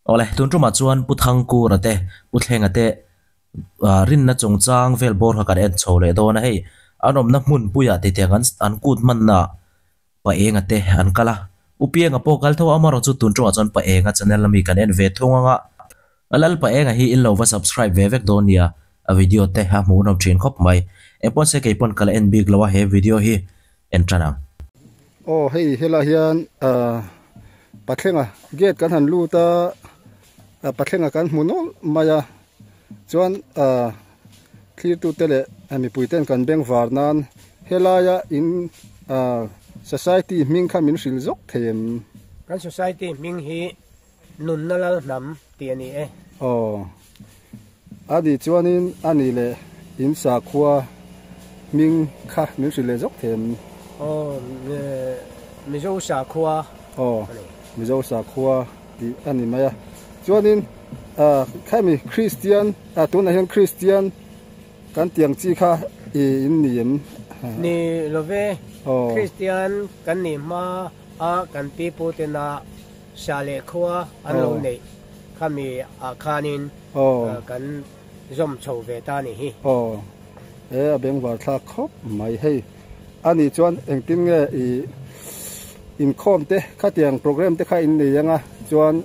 Awle, tun tumah chuan Pu Thangkura te, Pu Thlenga te rinna chungchang vel bawr kha kan en chho leh dawn a, hei an awmna hmun puiah titiang an an kut hmanna Pa Enga te an kal a, U Pienga pawh kal tho a, amaherawh chu tun tumah chuan Pa Enga channel ami kan en ve thung anga, Lal Pa Enga hi in lo va subscribe ve vek dawn nia, a video te a hmuhnawm thin khawp mai. Engpawn se kei pawn ka la en bik lo a he video hi en tan ang. Aw hei helai hian ahh Pathlenga gate kan han lut a, Pathlenga kan hmu nawlh mai a, chuan ahh thlirtute leh mipui ten kan beng var nan helaia in ahh society hming kha min hrilh zawk thei em? Kan society hming hi Nunna lal hnam tih a ni e. Aw. A nih chuanin a nih leh in sakhua hming kha min hrilh leh zawk thei em? Aw, Mizo sakhua Aw, Mizo sakhua tih a ni mai a. Chuanin khami Kristian, tunah hian Kristian kan tiang chi kha i in ni em? Ni love, Kristian kan nih hma a kan pi pu tena Sa leh khua an lo neih khami ah khanin kan zawm chho ve ta ni hi. Aw, he a bengvar thlak khawp mai hei. A nih chuan engtin nge i inkhawm te khatiang program te kha in nei anga chuan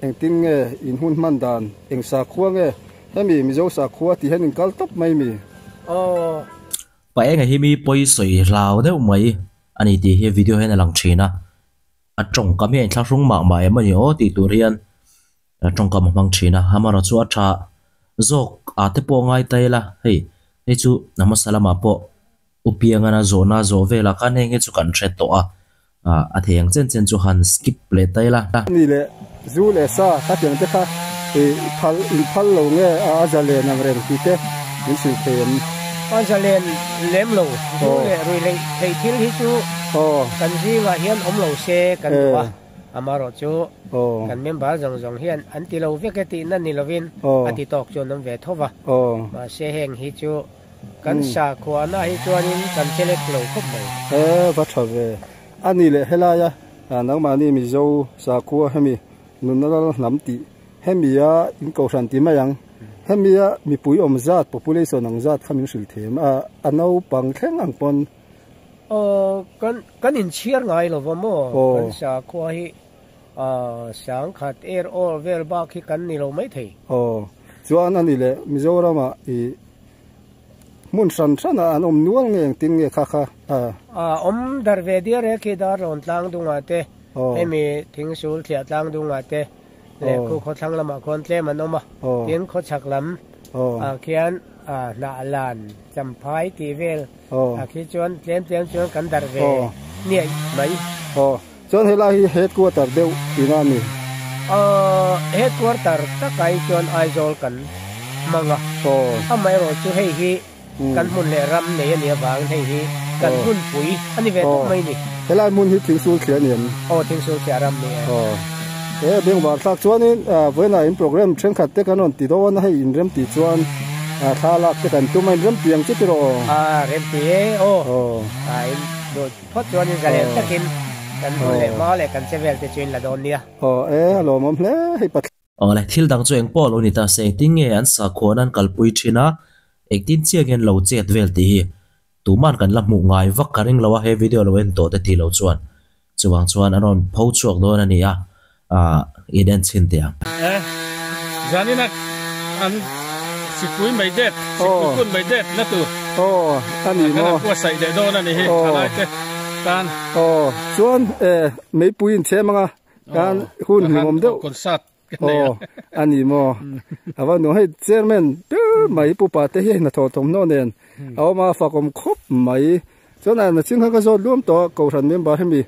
engtin nge in hun hman dan eng sakhua nge hemi Mizo sakhua tih hian in kal tawp mai mi? Aw. Pa enga hi mi pawi sawi hlau deuh mai a ni tih hi video hian a lang thin a. A tawngkam hi a inthlahrung mah mah em a ni aw tih tur hian tawngkam a hmang thin a, amaherawh chu a tha zawk ah te pawh ngai ta ila hei hei chu a hmasa lamah pawh u Piangana zawhna zawh velah khan heng hi chu kan hre tawh a, ah a thei ang chen chen chu han skip leh ta ila. Ni leh zu leh sa kha tiang te kha ih phal in phal lo nge a zalen ang reng tih te min hrilh thei em? A zalen lem lo, zu leh rui leh theih thil hi chu kan zingah hian awm lo se kan duh a, amaherawh chu kan member zawng zawng hian an ti lo vek e tihna ni lovin a ti tawk chu an awm ve tho va, mahse heng hi chu kan sakhuana hi chuanin kan chelek lo khawp mai. E va tha ve. A ni leh helaia nangmahni Mizo sakhua hemi nunna lal hnam tih hemi a in kohhran ti mai ang. Hemi a mipui awm zat population ang zat kha min hrilh them a, a naupang thleng ang pawn. Aw kan kan inchhiar ngai lo va maw? Kan sakhua hi sangkhat er aw vel bak hi kan ni lo mai thei. Aw chuan a ni leh Mizoram ah i Hmun hran hran ah an awm nual nge engtin nge kha kha a. A awm dar ve diar e khi dar rawn tlang dungah te hemi thingsul thliah tlang dungah te leh khu khawthlang lamah khuan tlem an awm a tin khawchhak lam ah khian hnah lan champhai tih vel ah khi chuan tlem tlem chuan kan dar ve niaih mai. Aw chuan helai hi headquarter deuh tihna a ni. Aw headquarter takah hi chuan Aizawl kan hmang a. Amaherawh chu hei hi kan hmun leh ram nei a nih avangin hei hi kan hmunpui a ni ve tawp mai a ni. Helai hmun hi Thingsul thliah a ni em? Aw Thingsul thliah ram ni e. Aw he bengvar thlak chuanin vawiinah in program thenkhat te kan rawn ti dawn a hei inrem tih chuan thla lak te kan tum a inrem tih ang chu tiraw? A rem ti e aw. A in duh phawt chuanin zalen takin kan hmun leh hma leh kan che vel te chu in la dawn nia. Aw e a lawmawm hle hei Pathian. Awle, thil dang chu eng pawh lo ni ta se, engtin nge an sakhuan an kalpui thin a, engtin chiah nge an lo chet vel tih hi tuman kan la hmuh ngai vak ka ring lo a, he video lo en tawh te tih lo chuan chuvang chuan an rawn pho chhuak dawn a ni a, ah in en chhin teh ang. E, zanin a an sikpui mai det, sikpui kun mai det na tur. Aw, a ni maw? Kan an buatsaih leh dawn a ni hi, thalai te tan. Aw, chuan e, meipui in chhem anga Kan hun hlimawm deuh. Concert kan nei a. Aw, a ni maw? A va nuam hei chairman ber mai pu pa te hi hna thawh thawmhnaw nen a awm a fakawm khawp mai. Chuan a naching kha ka zawt luam tawh a Kohhran member hemi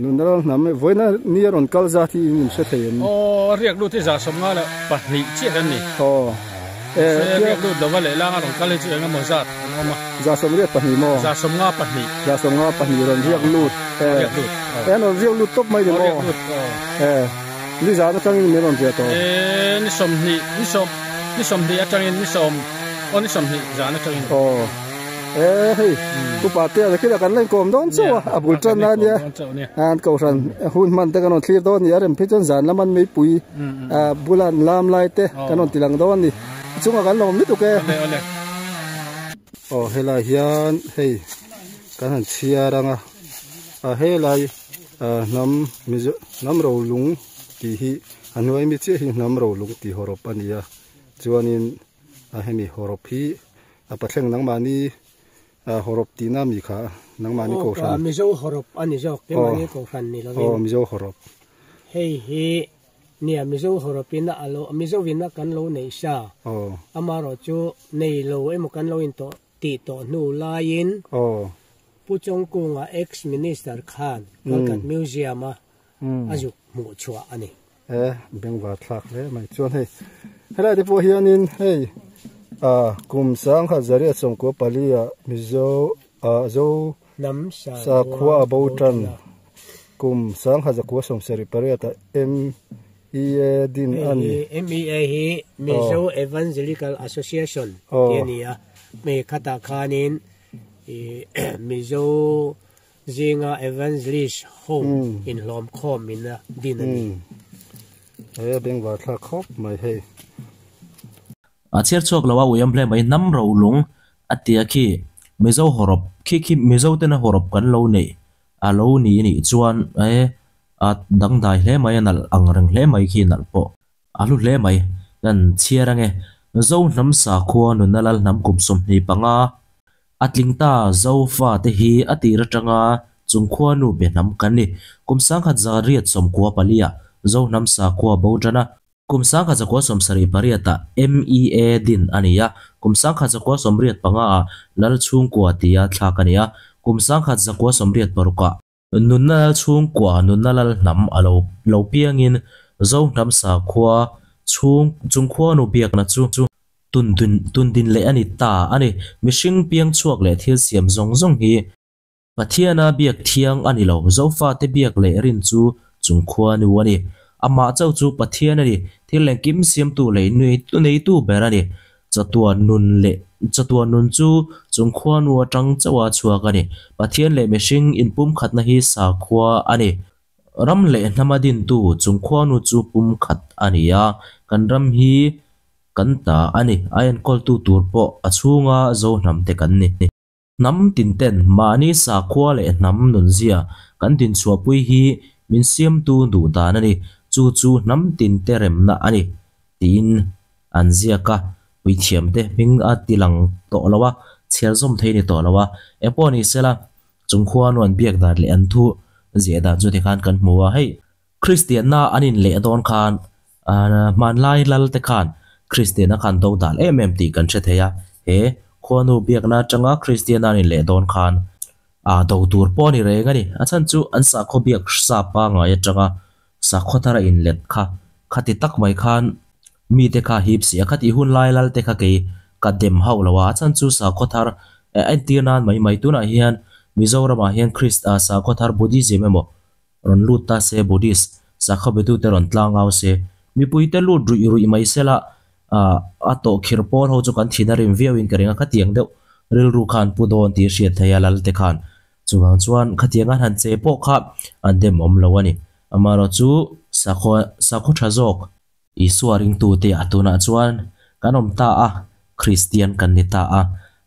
nunna ral hnam vawiina ni a rawn kal zat hi in in hre thei em? Aw, a riak lut hi 152 chiah kan ni. Aw. Mahse riak lut lova lehlang a rawn kal hi chu eng emaw zat an awm a. 182 maw? 152. 152 rawn riak lut. Riak lut. E an rawn riak lut tawp mai ni maw? Riak lut aw. E ni zan atangin min rawn riah tawh. E ni 20 ni sawm ni 20 atangin ni sawm aw ni 20 zan atangin. Aw. E hei upa te a khila kan len kom don chawa a bul tan na nia an ko ran hun man te kan on thlir don ni a rem phi chon zan laman mei pui a bulan lam lai te kan on tilang don ni chunga kan lom ni tu ke o hela hian hei kan han chhiaranga a helai nam mizo nam ro lung ti hi anuai mi che hi nam ro lung ti horop ania chuanin a hemi horop hi a pathleng nang mani a horop ti na mi kha nang mani ko ran mizo horop ani jok ke mani ko ran ni lo o mizo horop hei hi nia mizo horopina alo mizo wina kan lo nei sa o amaro chu nei lo emo kan lo in to ti to nu lain o pu chong kunga ex minister khan Kalkat Museum a azu mu chua ani e bengwa thlak le mai chuan hei helai te pawh hianin hei a kum sang kha zaria chawngkua palia mizo a zo nam sa khua a bo tan kum sang kha zakua sawmsarih pariat a m e a din ani M E A hi Mizo Evangelical Association ti ania me khata khanin Mizo zinga Evangelist Home in hlawm khawm in din ani e bengwa thlak khawp mai hei a chher chhuak lowa uiam hle mai nam ro lung atia khi mizo horop khi khi mizo tena horop kan lo nei a lo ni ni chuan e a dangdai hle mai a nal ang reng hle mai khi nal pawh a hlu hle mai kan chhiar ange zo hnam sakhua nunna lal hnam kum 25 a tling ta zo fa te hi a tir atanga chungkhua nu be hnam kan ni kum sangkhat zariat 94 zo hnam sakhua bo tana kum sangkhat zakua 78 MEA din ania kum sangkhat zakua 85 a lal chhungkua tia thlak ania kum sangkhat zakua 86 nunna lal chhungkua nunna lal hnam alo lo piangin zo hnam sakhua chung chungkhua nu biakna chu chu tun din le ani ta ani mihring piang chhuak le thil siam zawng zawng hi Pathiana biak thiang ani lo zo fa te biak le rin chu chungkhua nu ani ama chau chu Pathian ani thil lengkim siam tu le nui tu nei tu ber ani chatua nun le chatua nun chu chungkhua nu atang chawa chhuak ani Pathian le mihring inpum khatna hi sakhua ani ram le hnama din tu chungkhua nu chu pum khat ania kan ram hi kan ta ani ayan kol tu tur pawh a chhunga zo hnam te kan ni hnam tin ten mahni sakhua le hnam nun zia kan din chhuahpui hi min siam tu duh dan ani chu chu hnam tin te remna ani tiin an ziaka puithiam te hming a tilang tawh lowa chhiar zawm thei ni tawh lowa engpawh ni sela chungkhua nu an biak dan leh an thu zia dan chu tikhan kan hmu a hei Kristianna an in leh dawn khan hmanlai lal te khan Kristianna khan do dal em em tih kan hre thei a he khuanu biakna atanga Kristianna an in leh dawn khan a do tur pawh ni reng ani a chhan chu an sakhaw biak sa pangai atanga sakhaw thara in let kha khati tak mai khan mi te kha hip si a khati hun lai lal te kha kei ka dem hauh lowa a chhan chu sakhaw thar entir nan mai mai tunah hian Mizoramah hian Christ a sakhaw thar Buddhism emaw rawn lut ta se Buddhist sakhaw betu te rawn tlang au se mipui te lut ruih ruih mai sela a tawh khir pawl ho chu kan thin a rim viau in ka ring a khatiang deuh rilru khan pu dawn tih hriat thei a lal te khan chuwang chuan khatiang an han che pawh kha an dem awm lo ani amarawh chu sakhaw sakhaw tha zawk Isua ringtu te a tunah chuan kan awm ta a Kristian kan ni ta a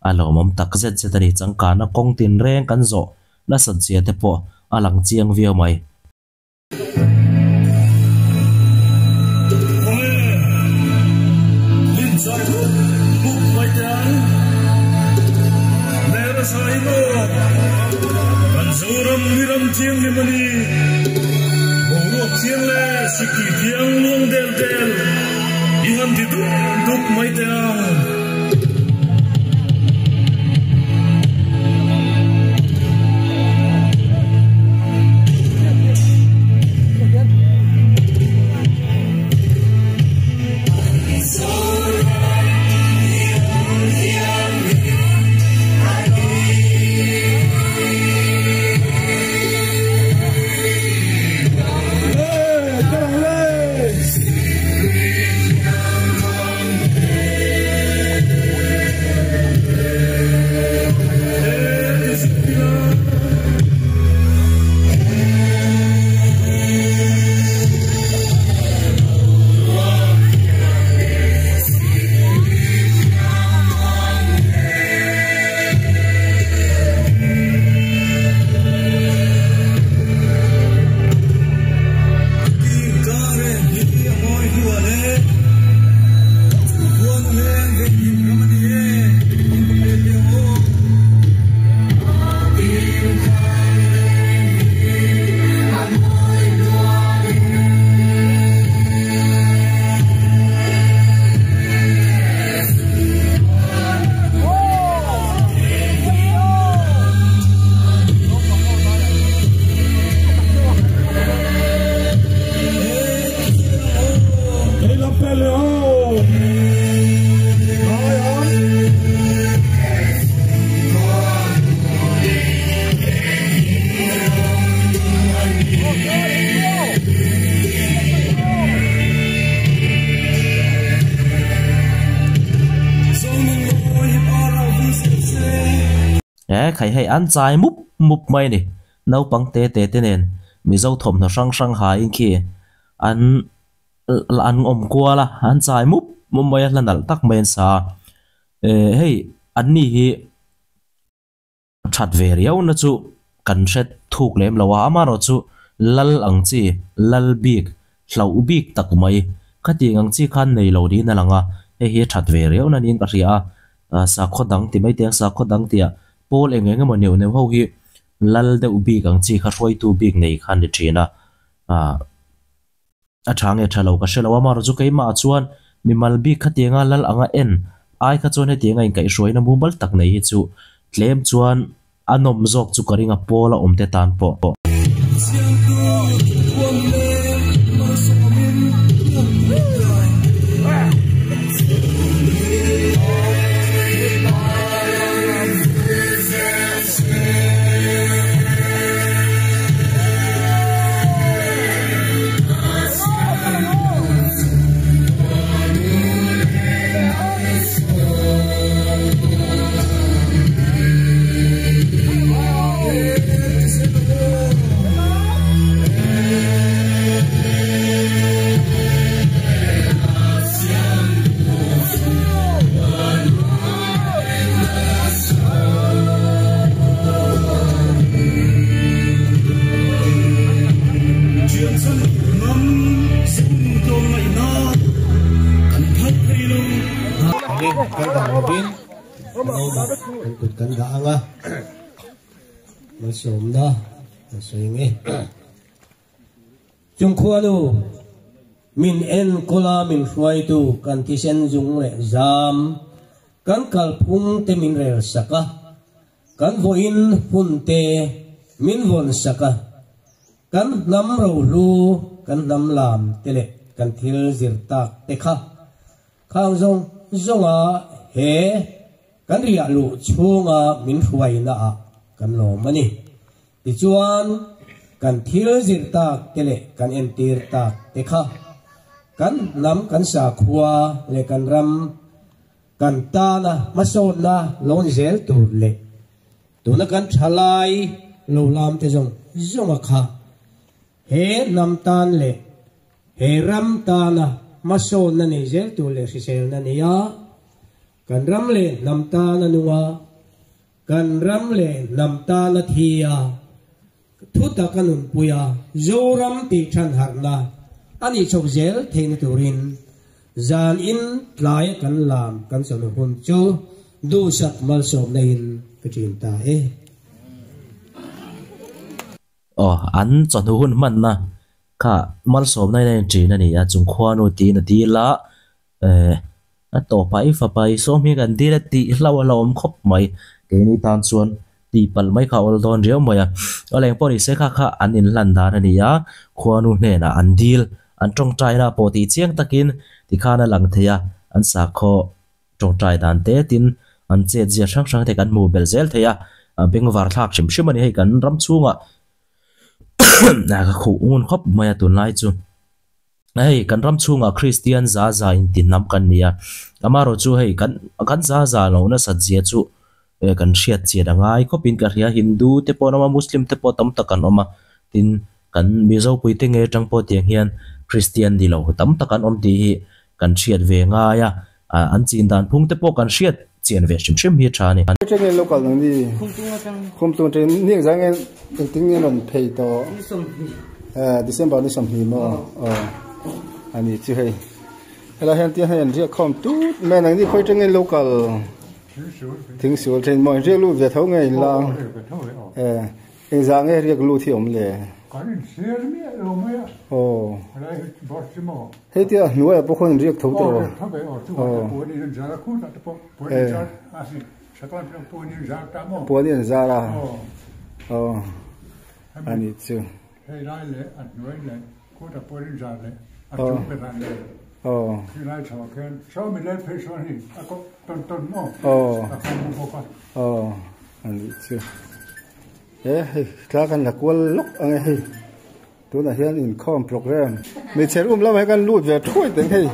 a lawmawm tak zet zet ani changkana kawng tin reng kan zawh nasat zia te pawh a lang chiang viau mai. E khai hei an chai mup mup mai a ni naupang te te te nen mizo thawmhnaw hrang hrang ha in khi an an awm kual a an chai mup mup mai a hla nalh tak mai an sa a eh hei an ni hi that ve riau na chu kan hre thuk lem lo a amaherawh chu lal ang chi lal bik hlauh bik tak mai khatiang ang chi khan nei lo niin a lang a hei hi that ve riau na niin ka hria a sakhaw dang ti mai teh ang sakhaw dang tih ah pawl eng eng emaw neuh neuh ho hi lal deuh bik ang chi kha hruaitu bik nei kha a ni thin a ah a tha nge tha lo ka hre lo a amaherawh chu keimah chuan mimal bik khatianga lal anga en ai kha chuan hetianga inkaihhruaina mumal tak nei hi chu tlem chuan a nawm zawk chu ka ring a pawl a awm te tan pawh. Chungkhuanu min enkawla min hruaitu kan thisen zung leh zam kan kalphung te min rel sak a, kan vawiin hun te min vawn sak a, kan hnam rohlu kan hnam lam te leh kan thil zir tak te kha khang zawng zawnga he kan riah luh chhunga min hruaina ah kan lawm a ni. Tichuan, kan thil zir tak te leh kan entir tak te kha kan hnam, kan sakhua leh kan ram kan tana hmasawnna lo ni zel tur leh tuna kan thalai lo lam te zawng zawnga kha he hnam tan leh he ram tana hmasawnna nei zel tur leh hriselna nia kan ram leh hnam tana nunga Kan ram leh hnam tana thi a, thu taka nunpui a, Zoram tih than harhna a nih chhoh zel theihna turin zan in tlaia kan lam kan chawhnu hun chu duhsak malsawmna in ka ṭin ta e. Aw, an chawhnu hun hmanna kha malsawmna in a inṭin a ni a, chung khuanu tiin a dil a, Eh, a tawpah i fapa i sawm hi kan dil a tih hlauh a hlauhawm khawp mai. Keini tan chuan tih palh mai kha a awl dawn riau mai a. A leng pawh ni se kha kha an inhlan dan a ni a, khuanu hnenah an dil, an tawngtaina pawh tih chiang takin tikhan a lang thei a, an sakhaw tawngtai dan te tin an chet zia hrang hrang te kan hmuh belh zel thei a, bengvar thlak hrim hrim a ni hei kan ram chhungah ka khuh ngun khawp mai a tunlai chu. Hei kan ram chhungah Kristian za za in ti hnam kan ni a, amaherawh chu hei kan kan za za lo nasat zia chu eh kan hriat chian a ngai khawpin ka hria Hindu te pawh an awm a Muslim te pawh tam tak an awm a tin kan Mizo puite nge atang pawh tiang hian Kristian ni lo tam tak an awm tih hi kan hriat ve ngai a ah an chin dan phung te pawh kan hriat chian ve hrim hrim hi a tha a ni. Atang nge local nang ni Khumtung atang ni engzah nge engtin nge rawn phei tawh eh December ni sawmhnih maw aw a ni chu hei helai hian tiang hian an riak khawm tut mai nang ni khawi atang nge local Thingsual then maw riak lut ve tho nge in la eh Engzah nge riak lut hi awm le? Kan inchhiar miah lo mai a. Aw. Helai hi bus chu maw? Hei tia hnuaiah pawh khawn riak tho tawh. Aw riak tho ve aw chu ah te puan in an zar a khutah te pawh puan in zar a si sakawr te pawh puan in zar ta maw? Puan in an zar a. Aw. Aw. A nih chu. Hei lai leh a hnuai leh khutah puan in zar leh a chung berah leh. Aw. Khi lai chho ah khian saw mi lel phei sawn hi a kawh tawn tawn maw? Aw. A kawng mu bawk a. Aw. A nih chu. He hei thla kan la kual lawk ang e hei tunah hian inkhawm program hmeichhe room lamah hian kan lut ve thuai teng hei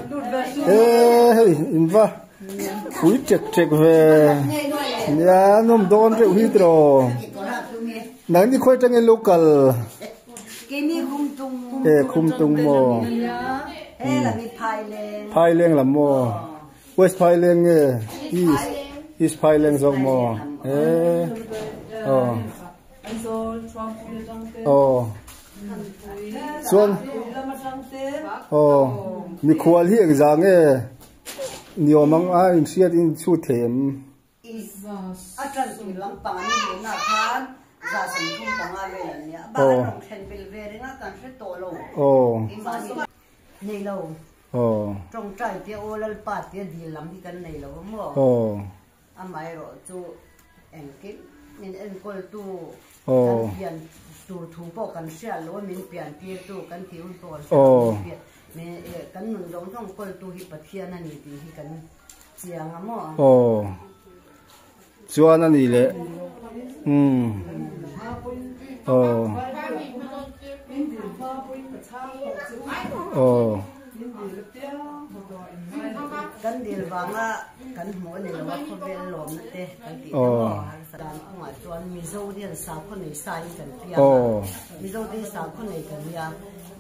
he hei in va pui ṭek ṭek ve. Nia nawm dawn reuh hi tiraw. Nang ni khawi atangin lo kal. E khum tung maw. Phaileng lam maw. West Phaileng nge East East Phaileng zawk maw. E aw. Aw. Chuan aw mikhual hi engzah nge ni awm ang a inhriat in chhut thei em? Aw aw aw aw. Amaherawhchu engkim min enkawltu kan pian tur thu pawh kan hriat lo a, min pian tirtu kan tih hun pawh kan hriat lo a, min pian kan nun zawng zawng kawltu hi Pathian a ni tih hi kan chiang a maw? Aw, chuan a nih leh umm aw aw. Kan dil vanga kan hmuh a ni lo a, khawvel lawmna te kan tih te maw harsa dan kawngah chuan Mizo te hian sakhaw nei sa in kan piang a, Mizo te hi sakhaw nei kan nia,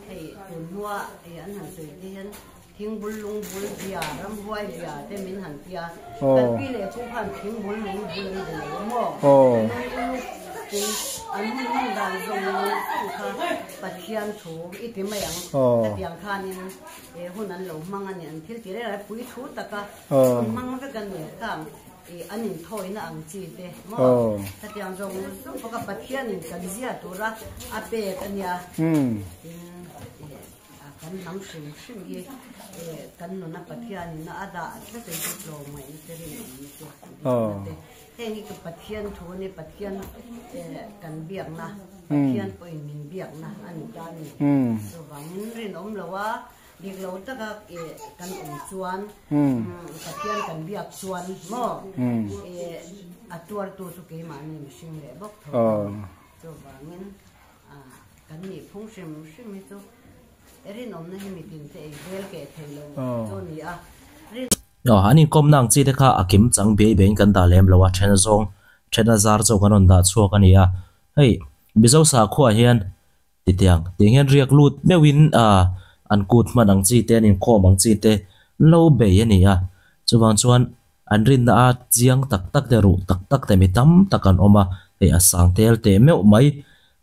hei tun hnua hei an han sawi te hian thingbul lungbul bia, ramhuai bia te min han tia, kan pi leh pu khan thingbul lungbul an be lo a maw, tin an hun hman dan zawng zawng kha Pathian thu i ti mai ang, hetiang khanin he hun an lo hmang a ni, an thil ti reng a, pui thu taka hun hmang vek a ni khang ih an inthawina ang chi te maw hetiang zawng zawng bawk a Pathianin kan zia tura a pek a nia tin ih kan hnam hrim hrim hi ih kan nuna Pathianin a dah tlat ang chu tlawmngaihna te rinawmna te dikna te heng hi ka Pathian thu a ni Pathian ih kan biakna Pathian pawhin min biakna a ni ta a ni. Chuvangin rinawm lo a, dik lo taka kan awm chuan Pathian kan biak chuan maw a tuartu chu keimahni mihring leh bawk tho a ni. Chuvangin kan nih phung hrim hrim hi chu rinawmna hi mitinte ei vel keh thei lo chu a ni a. An inkawmna ang chi te kha a kim chang biai biaiin kan dah lem lo a, then zawng then a zar chauh kan rawn dah chhuak a ni a. Hei Mizo sakhuaah hian titiang tiang hian riak lut meuhin ah an kut hman ang chi te an inkhawm ang chi te an lo bei a ni a. Chuvang chuan an rinna a chiang tak tak te ruh tak tak te mi tam tak an awm a, hei a sang tel teh meuh mai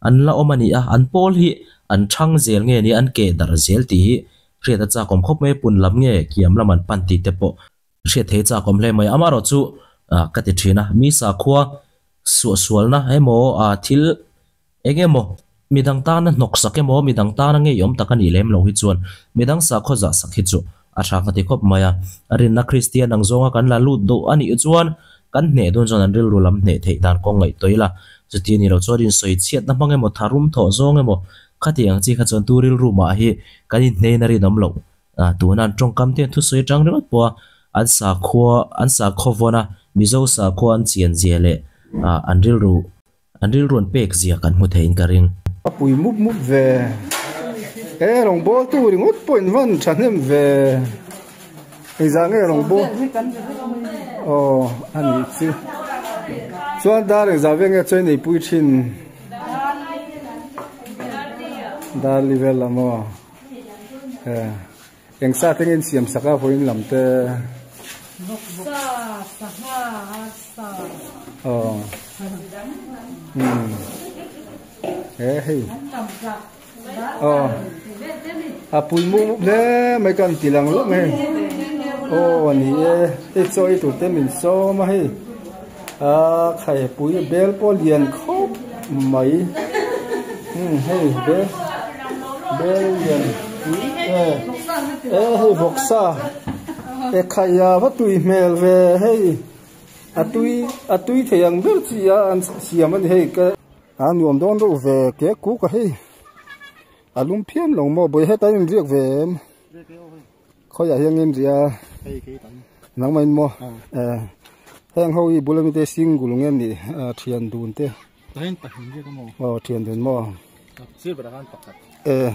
an la awm a ni a. An pawl hi an thang zel nge ni an keh darh zel tih hi hriat a chak awm khawp mai, pun lam nge kiam lam an pan tih te pawh hriat thei chak awm hle mai. Amaherawh chu ka ti thin a, mi sakhua suahsualna emaw thil eng emaw midang tana hnawk sak emaw midang tana ngeiawm tak a nih lem loh hi chuan midang sakhua zah sak hi chu a tha ka ti khawp mai a. A rinna Kristian ang zawnga kan la lut duh a nih chuan kan hneh dawn chuan an rilru lam hneh theih dan kawng ngaih tawih la. Chuti a nih loh chuan insawi chhiatna hmang emaw tharum thawh zawng emaw Khati ang chi kha chuan tu rilru mah hi kan inhnein a rinawm loh. Tuna an tawngkam te an thusawi atang ringawt pawh a, an sakhua, an sakhaw vawn a, Mizo sakhua an chian zia leh an rilru, an rilru an pek zia kan hmu theiin ka ring. A pui mup mup ve. E rawngbâwl tu ringawt pawh in van thahnem ve. Engzah nge rawngbâwl? Aw a nih chu. Chuan dar engzah ve nge chawi neipui thin? Darli vel lam aw he eng sa te nge in siam sak a vawiin lam te Sa sangha sa aw umm he hei aw a pui mup mup hle mai ka an ti lang lawk mai aw a ni e hei chaw ei tur te min sawm a hei a khai pui bel pawh lian khawp mai umm hei bel bel lian pui e e hei vawksa e khai a va tui hmel ve hei a tui a tui thei ang ber chi a an siam a ni hei ka a nuam dawn reuh ve ke kuk a hei a lum phian lo maw bawi heta in riak ve em khawiah hian in ria nangmah in maw eh heng ho hi bula mite single nge ni thian dun te aw thian dun maw eh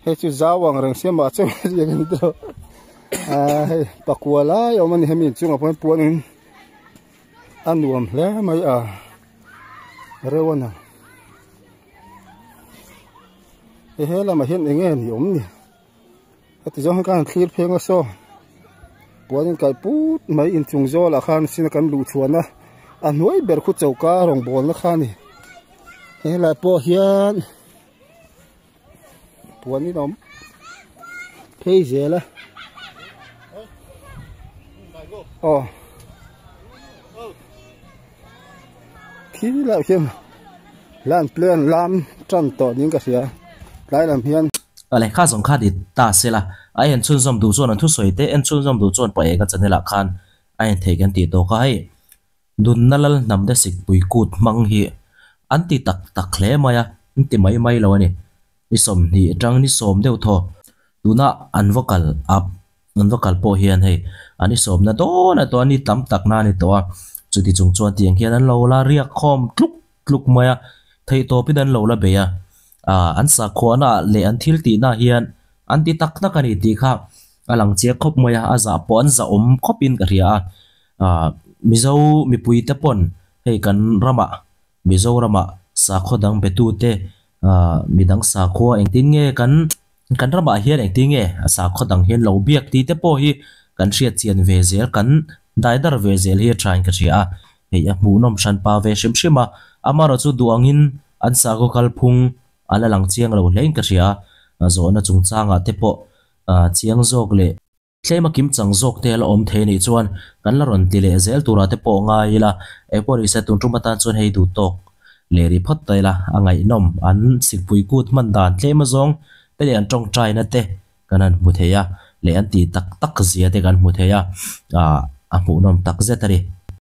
hei chu zau ang reng sia mah chu riak a ni tawh a hei pakua lai a awm a ni hemi inchungah pawh hian puan in. A nuam hle mai a reuh a na. He he lamah hian eng nge ni awm ni heti zawng hian ka han thlir pheng a saw puan in kai put mai inchung zawlah khan sin a kan luh chhuan a a hnuai ber khu choka rawngbawlna kha a ni helai pawh hian puan in awm phei zel a aw khi lai khian lan plan lam tan tawh niin ka hria tlai lam hian. A lehkha zawng kha ni ta se la, a en chhunzawm duh chuan an thusawi te en chhunzawm duh chuan pa eka channel ah khan a en thei kan tih tawk a hei. Nunna lal hnam te sikpui kut hmang hi an ti tak tak hle mai a, an ti mai mai lo a ni. Ni 20 atang ni 10 deuh thaw tuna an va kal up an va kal pawh hian hei an i sawmna dawn a tawh a ni tam tak na a ni tawh a, chuti chung chuan tiang hian an lo la riak khawm tluk tluk mai a, theihtawpin an lo la bei a, ah an sakhuana leh an thil tihna hian an ti tak tak a ni tih kha a lang chiang khawp mai a, a zah pawh an zahawm khawpin ka hria a. Ah Mizo mipui te pawn hei kan ramah Mizoramah sakhaw dang betu te ah midang sakhua engtin nge kan kan ramah hian engtin nge a sakhaw dang hian lo biak tih te pawh hi kan hriat chian ve zel kan daidar ve zel hi a thain ka hria a hei a hmuhnawm hranpa ve hrim hrim a amaherawh chu duh angin an sakhaw kalphung a la lang chiang lo hlein ka hria a zawhna chungchangah te pawh ah chiang zawk leh. Tlema kim chang zawk te a la awm thei anih chuan kan la rawn ti leh zel turah te pawh ngai ila, engpawh ni se tun tum atan chuan hei duh tawk leh rih phawt ta ila a ngaihnawm an sikpui kut hman dan tlem azawng te leh an tawngtaina te kan han hmu thei a leh an tih tak tak zia te kan hmu thei a, ah a hmuhnawm tak zet a ni.